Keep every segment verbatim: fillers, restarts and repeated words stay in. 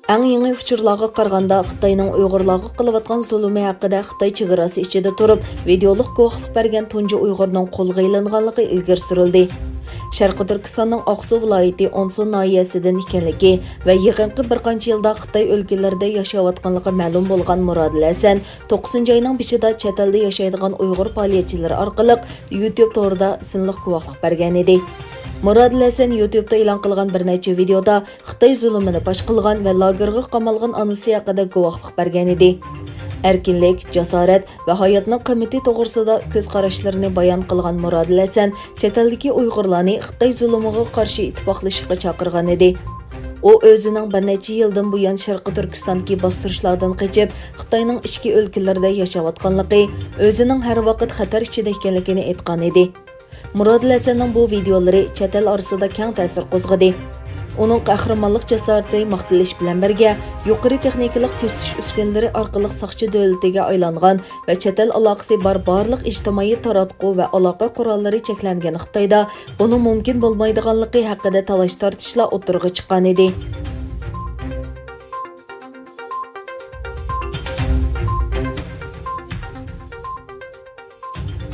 ئەڭ يېڭى ئۇچۇرلارغا قارىغاندا، خىتاينىڭ ئۇيغۇرلارغا قىلىۋاتقان زۇلۇمى ھەققىدە خىتاي چېگراسى ئىچىدە تۇرۇپ ۋىدېئولۇق گۇۋاھلىق بەرگەن تۇنجى ئۇيغۇرنىڭ قولغا ئېلىنغانلىقى ئىلگىرى سۈرۈلدى. شەرقىي تۈركىستاننىڭ ئاقسۇ ۋىلايىتى ئونسۇ ناھىيەسىدىن ئىكەنلىكى ۋە يېقىنقى بىر قانچە يىلدا خىتاي ئۆلكىلىرىدە ياشاۋاتقانلىقى مەلۇم بولغان مۇرادىل ھەسەن توققۇزىنچى ئاينىڭ بېشىدا چەت ئەلدە ياشايدىغان ئۇيغۇر پائالىيەتچىلىرى ئارقىلىق يۇتيۇب تورىدا ئىسىملىق گۇۋاھلىق بەرگەنىدى. مۇرادىل ھەسەن يۇتيۇبتا ئېلان قىلغان بىر نەچچە ۋىدېئودا خىتاي زۇلۇمىنى پاش قىلغان ۋە لاگېرغا قامالغان ئانىسى ھەققىدە گۇۋاھلىق بەرگەنىدى. ئەركىنلىك، جاسارەت ۋە ھاياتنىڭ قىممىتى توغرىسىدا كۆز قاراشلىرىنى بايان قىلغان مۇرادىل ھەسەن چەت ئەلدىكى ئۇيغۇرلارنى خىتاي زۇلۇمىغا قارشى ئىتتىپاقلىشىشقا چاقىرغانىدى. ئۇ ئۆزىنىڭ بىر نەچچە يىلدىن بۇيان شەرقىي تۈركىستاندىكى باستۇرۇشلاردىن قېچىپ، خىتاينىڭ ئىچكى ئۆلكىلىرىدە ياشاۋاتقانلىقى، ئۆزىنىڭ ھەر ۋاقىت خەتەر ئىچىدە ئىكەنلىكىنى ئېيتقانىدى. مۇرادىل ھەسەننىڭ بۇ ۋىدېئولىرى چەت ئەل ئارىسىدا كەڭ تەسىر قوزغىدى. ئۇنىڭ قەھرىمانلىق جاسارىتى ماختىلىش بىلەن بىرگە، يۇقىرى تېخنىكىلىق كۆزىتىش ئۈسكۈنىلىرى ئارقىلىق ساقچى دۆلىتىگە ئايلانغان ۋە چەت ئەل ئالاقىسى بار بارلىق ئىجتىمائىي تاراتقۇ ۋە ئالاقە قوراللىرى چەكلەنگەن خىتايدا بۇنىڭ مۇمكىن بولمايدىغانلىقى ھەققىدە تالاش-تارتىشلار ئوتتۇرىغا چىققانىدى.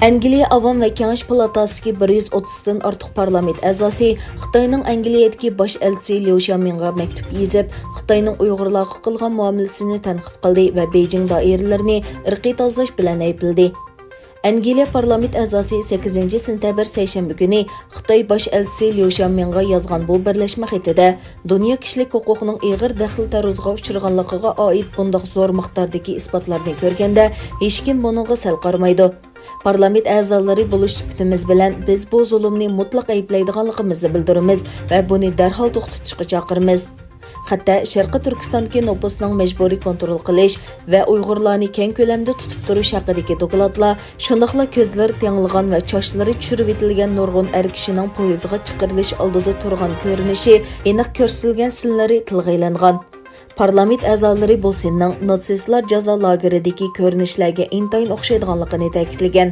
ئەنگلىيە ئاۋام ۋە كېڭەش پالاتاسىدىكى بىر يۈز ئوتتۇزدىن ئارتۇق پارلامېنت ئەزاسى خىتاينىڭ ئەنگلىيەدىكى باش ئەلچىسى ليۇ شيامىڭغا مەكتۇپ يېزىپ، خىتاينىڭ ئۇيغۇرلارغا قىلغان مۇئامىلىسىنى تەنقىد قىلدى ۋە بېيجىڭ دائىرىلىرىنى ئىرقىي تازىلاش بىلەن ئەيىبلىدى. ئەنگلىيە پارلامېنت ئەزاسى سەككىزىنچى سېنتەبىر سەيشەنبە كۈنى خىتاي باش ئەلچىسى ليۇ شيامىڭغا يازغان بۇ بىرلەشمە خېتىدە، دۇنيا كىشىلىك ھوقۇقنىڭ ئېغىر دەخلى-تەرۇزىغا ئۇچرىغانلىقىغا ئائىت بۇنداق زور مىقداردىكى ئىسپاتلارنى كۆرگەندە، ھېچكىم بۇنىڭغا سەل قارىمايدۇ. پارلامېنت ئەزالىرى بولۇش سۈپىتىمىز بىلەن، بىز بۇ زۇلۇمنى مۇتلەق ئەيىبلەيدىغانلىقىمىزنى بىلدۈرىمىز ۋە بۇنى دەرھال توختىتىشقا چاقىرىمىز. خەتتا شەرقىي تۈركىستاندىكى نوپۇسنىڭ مەجبۇرىي كونترول قىلىش ۋە ئۇيغۇرلارنى كەڭ كۆلەمدە تۇتۇپ تۇرۇش ھەققىدىكى دوكلاتلار، شۇنداقلا كۆزلىرى تېڭىلغان ۋە چاچلىرى چۈشۈرۈۋېتىلگەن نۇرغۇن ئەر كىشىنىڭ پويىزغا چىقىرىلىش ئالدىدا تۇرغان كۆرۈنۈشى ئېنىق كۆرسىتىلگەن سىنلىرى تىلغا ئېلىنغان. پارلامېنت ئەزالىرى بۇ سىننىڭ ناتسىستلار جازا لاگېرىدىكى كۆرۈنۈشلەرگە ئىنتايىن ئوخشايدىغانلىقىنى تەكىتلىگەن.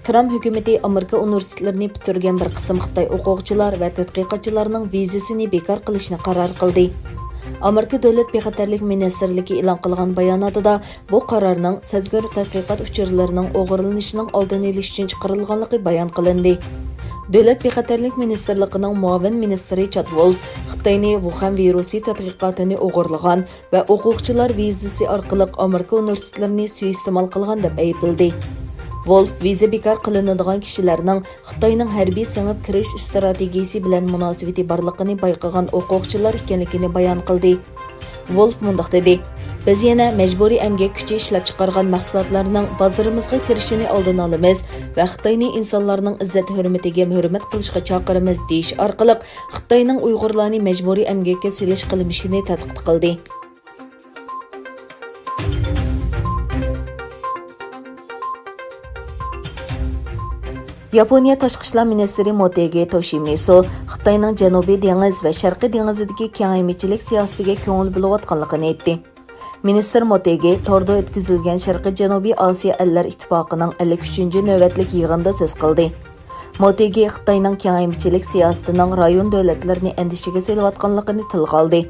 ترامپ ھۆكۈمىتى ئامېرىكا ئۇنىۋېرسىتېتلىرىنى پۈتتۈرگەن بىر قىسىم خىتاي ئوقۇغۇچىلار ۋە تەتقىقاتچىلارنىڭ ۋىزىسىنى بىكار قىلىشنى قارار قىلدى. ئامېرىكا دۆلەت بىخەتەرلىك مىنىستىرلىكى ئېلان قىلغان باياناتىدا، بۇ قارارنىڭ سەزگۈر تەتقىقات ئۇچۇرلىرىنىڭ ئوغرىلىنىشىنىڭ ئالدىنى ئېلىش ئۈچۈن چىقىرىلغانلىقى بايان قىلىندى. دۆلەت بىخەتەرلىك مىنىستىرلىقىنىڭ مۇئاۋىن مىنىستىرى چاد ۋولف خىتاينى ۋۇخەن ۋىرۇسى تەتقىقاتىنى ئوغرىلىغان ۋە ئوقۇغۇچىلار ۋىزىسى ئارقىلىق ئامېرىكا ئۇنىۋېرسىتېتلىرىنى سۇيىئىستېمال قىلغان دەپ ئەيىبلىدى. ۋولف ۋىزا بىكار قىلىنىدىغان كىشىلەرنىڭ خىتاينىڭ ھەربىي سىڭىپ كىرىش ئىستراتېگىيىسى بىلەن مۇناسىۋىتى بارلىقىنى بايقىغان ئوقۇغۇچىلار ئىكەنلىكىنى بايان قىلدى. ۋولف مۇنداق دېدى، بىز يەنە مەجبۇرىي ئەمگەك كۈچى ئىشلەپچىقارغان مەھسۇلاتلارنىڭ بازىرىمىزغا كىرىشىنى ئالدىنى ئالىمىز ۋە خىتاينى ئىنسانلارنىڭ ئىززەت-ھۆرمىتىگە ھۆرمەت قىلىشقا چاقىرىمىز، دېيىش ئارقىلىق خىتاينىڭ ئۇيغۇرلارنى مەجبۇرىي ئەمگەككە سېلىش قىلمىشىنى تەنقىد قىلدى. ياپونىيە تاشقى ئىشلار مىنىستىرى موتېگى توشىمىسۇ خىتاينىڭ جەنۇبىي دېڭىز ۋە شەرقىي دېڭىزىدىكى كېڭەيمىچىلىك سىياسىتىگە كۆڭۈل بۆلۈۋاتقانلىقىنى ئېيتتى. مىنىستىر موتېگى توردا ئۆتكۈزۈلگەن شەرقىي جەنۇبىي ئاسىيا ئەللەر ئىتتىپاقىنىڭ ئەللىك ئۈچىنچى نۆۋەتلىك يىغىنىدا سۆز قىلدى. موتېگى خىتاينىڭ كېڭەيمىچىلىك سىياسىتىنىڭ رايون دۆلەتلىرىنى ئەندىشىگە سېلىۋاتقانلىقىنى تىلغا ئالدى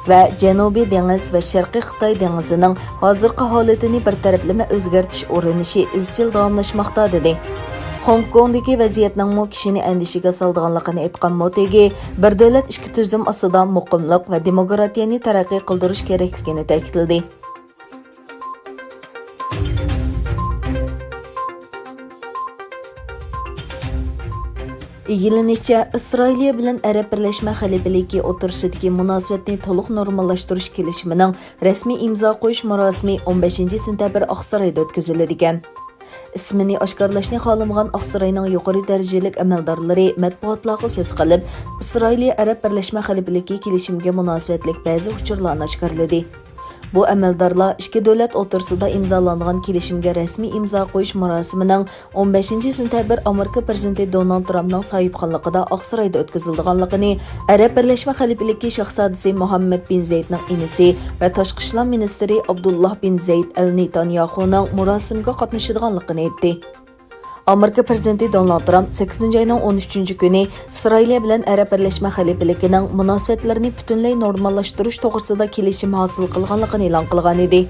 ۋە جەنۇبىي دېڭىز ۋە شەرقىي خىتاي دېڭىزىنىڭ ھازىرقى ھالىتىنى بىر تەرەپلىمە ئۆزگەرتىش ئۇرۇنۇشى ئىزچىل داۋاملاشماقتا، دېدى. خوڭكوڭدىكى ۋەزىيەتنىڭمۇ كىشىنى ئەندىشىگە سالىدىغانلىقىنى ئېيتقان موتېگى، بىر دۆلەت ئىككى تۈزۈم ئاستىدا مۇقىملىق ۋە دېموكراتىيەنى تەرەققىي قىلدۇرۇش كېرەكلىكىنى تەكىتلىدى. ئىگىلىنىشىچە، ئىسرائىلىيە بىلەن ئەرەب بىرلەشمە خەلىپىلىكى ئوتتۇرىسىدىكى مۇناسىۋەتنى تولۇق نورماللاشتۇرۇش كېلىشىمىنىڭ رەسمىي ئىمزا قويۇش مۇراسىمى ئون بەشىنچى سېنتەبىر ئاقسارايدا ئۆتكۈزۈلىدىكەن. ئىسمىنى ئاشكارىلاشنى خالىمىغان ئاقساراينىڭ يۇقىرى دەرىجىلىك ئەمەلدارلىرى مەتبۇئاتلارغا سۆز قىلىپ، ئىسرائىلىيە ئەرەب بىرلەشمە خەلىپىلىكى كېلىشىمىگە مۇناسىۋەتلىك بەزى ئۇچۇرلارنى ئاشكارىلىدى. بۇ ئەمەلدارلار ئىككى دۆلەت ئوتتۇرىسىدا ئىمزالانغان كېلىشىمگە رەسمىي ئىمزا قويۇش مۇراسىمىنىڭ ئون بەشىنچى سېنتەبىر ئامېرىكا پىرېزىدېنتى دونالد ترامپنىڭ ساھىبخانلىقىدا ئاقسارايدا ئۆتكۈزۈلىدىغانلىقىنى ئەرەب بىرلەشمە خەلىپىلىكى شاھزادىسى مۇھەممەد بىن زەيدنىڭ ئىنىسى ۋە تاشقى ئىشلار مىنىستىرى ئابدۇللاھ بىن زەيد ئەل نېتانياخۇنىڭ مۇراسىمغا قاتنىشىدىغانلىقىنى ئېيتتى. ئامېرىكا پىرېزىدېنتى دونالد ترامپ سەككىزىنچى ئاينىڭ ئون ئۈچىنچى كۈنى ئىسرائىلىيە بىلەن ئەرەب بىرلەشمە خەلىپىلىكىنىڭ مۇناسىۋەتلىرىنى پۈتۈنلەي نورماللاشتۇرۇش توغرىسىدا كېلىشىم ھاسىل قىلغانلىقىنى ئېلان قىلغان ئىدى.